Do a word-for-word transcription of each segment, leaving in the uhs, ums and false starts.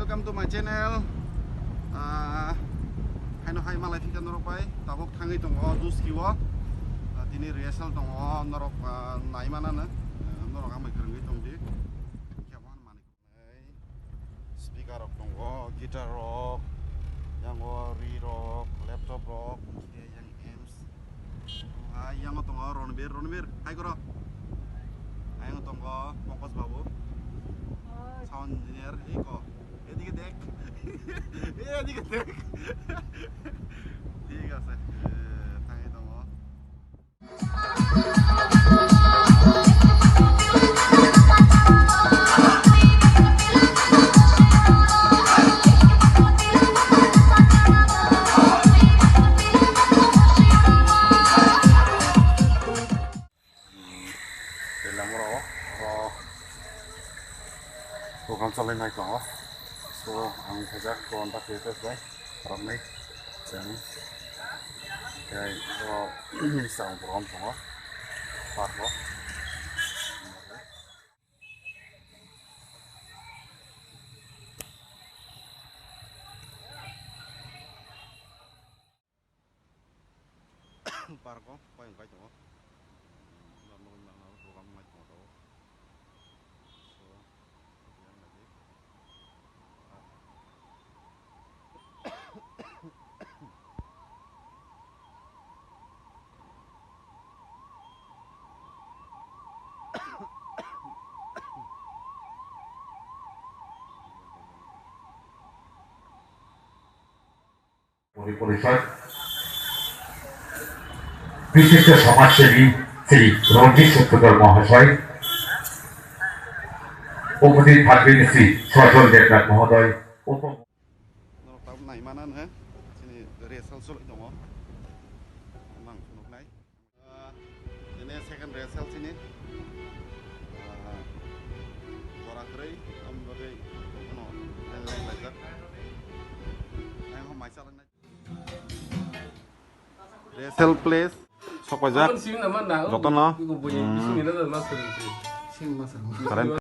Welcome to my channel. Ah, haino hai malai thika norok bai tabuk thangwi tongo Duski o. Ah, tini rehearsal tongo norok, ah, nai manana. Ah, norok amai kwrwngwi tongdi. Khe bo manwi. Speaker rok tongo, guitar rok, yango ri rok, laptop rok, yang amps. Hai, yango tongo Ronbir, Ronbir, hai koro. Hai, yango tongo Pankaj Babu, sound engineer, iko. Edike dek. Edike dek. Thik ase. Eh, thangwi tongo. Tei lamao, o, program chalai nai tongo. So, ang khaijak, program ta khe tei bai, program nai, chang, tei, o, minister ang program tongo, park o. Park o, koi wng kai tongo. Norok nugwi mano, program wng lai tongo tabuk. So, yang lagi. পরি-, পরিষদ বিশিষ্ট সমাজসেবী শ্রী রঞ্জিত সূত্রধর মহাশয়, উপস্থিত থাকবেন শ্রী সজল দেবনাথ মহোদয়, উপ- Norok tabuk nai mana, he? Chini rehearsal cholai tongo. Nang phunuknai. Ah, ini second rehearsal chini. Ah, jora kwrwi, aboni bagwi bono line line laijak. Ayang hom mai chalangnai. Rehearsal place sokpaijak. Jotono. Hmm. Current.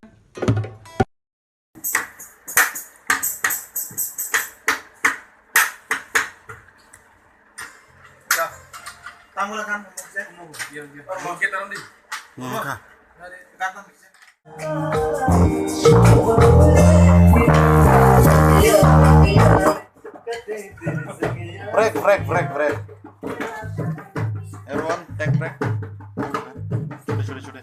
Break, break, break, break. Everyone, take break. Chute, chute, chute.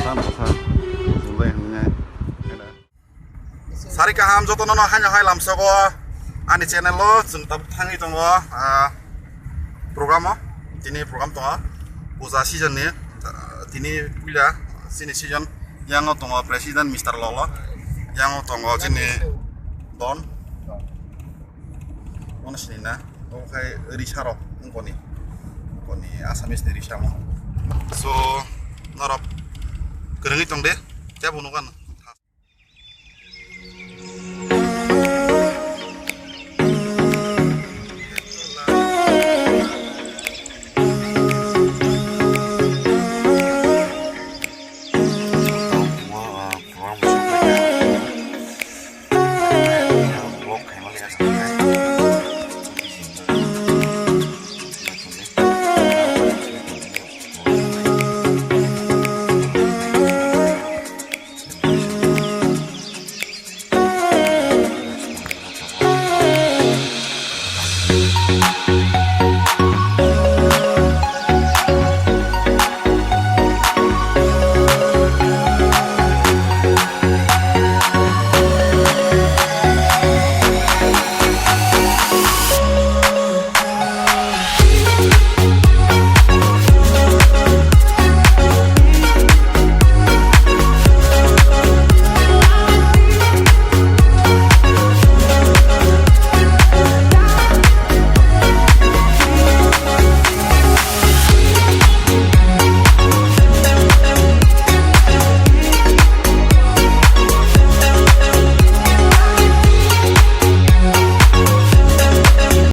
Namaskar. Sari kaham jotono no haino hai lamsogo ani channel o chwng tabuk thangwi tongo, ah, program o. Tini program tongo puja season ni, ah, tini puila chini season. Yango tongo president Mister Lolo, yango tongo chini Don. Ono sini na, omo khai risa rok wngkoni, wngkoni Assamese ni risa mo. So, norok kwrwngwi tong de, tebo nukha no.